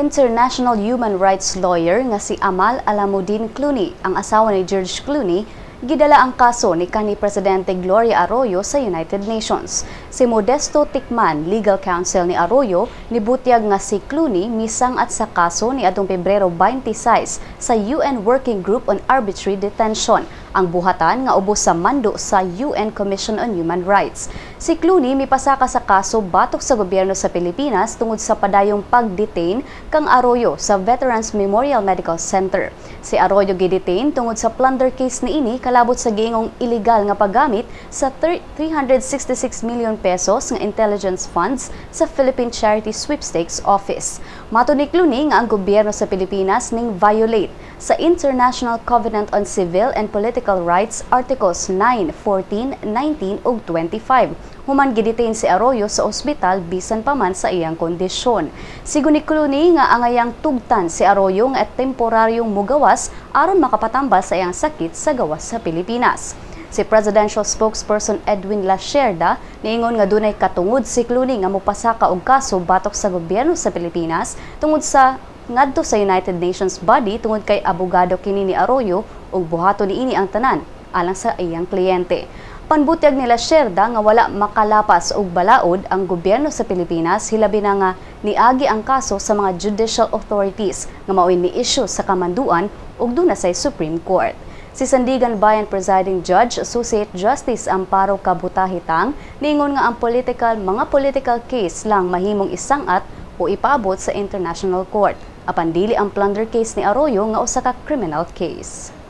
International human rights lawyer nga si Amal Alamuddin Clooney, ang asawa ni George Clooney, gidala ang kaso ni kanhi Presidente Gloria Arroyo sa United Nations. Si Modesto Tikman, legal counsel ni Arroyo, nibutyag nga si Clooney misang-at sa kaso ni atong Pebrero 26 sa UN Working Group on Arbitrary Detention, ang buhatan nga ubos sa mando sa UN Commission on Human Rights. Si Clooney mipasaka sa kaso batok sa gobyerno sa Pilipinas tungod sa padayong pagdetain kang Arroyo sa Veterans Memorial Medical Center. Si Arroyo gidetain tungod sa plunder case niini kalabot sa giingong illegal nga paggamit sa 366 million pesos nga intelligence funds sa Philippine Charity Sweepstakes Office. Matud ni Clooney nga ang gobyerno sa Pilipinas ning violate sa International Covenant on Civil and Political Rights Articles 9, 14, 19 ug 25 human gidetain si Arroyo sa ospital bisan pa man sa iyang kondisyon. Sigon ni Clooney nga angayang tugtan si Arroyo nga temporaryong mugawas aron makapatambal sa iyang sakit sa gawas sa Pilipinas. Si Presidential Spokesperson Edwin Lacierda niingon nga dunay katungod si Clooney nga mopasaka og kaso batok sa gobyerno sa Pilipinas tungod sa ngadto sa United Nations body tungod kay abogado kini ni Arroyo ug buhaton niini ang tanan alang sa iyang kliyente. Panbutyag ni Lacierda nga wala makalapas og balaod ang gobyerno sa Pilipinas, hilabi na nga niagi ang kaso sa mga judicial authorities nga mao'y ni-issue sa kamanduan ug duna sa Supreme Court. Si Sandiganbayan Presiding Judge Associate Justice Amparo Cabutahi-Tang niingon nga ang political mga political case lang mahimong isang-at o ipaabot sa International Court. Apan dili ang plunder case ni Arroyo nga usa ka criminal case.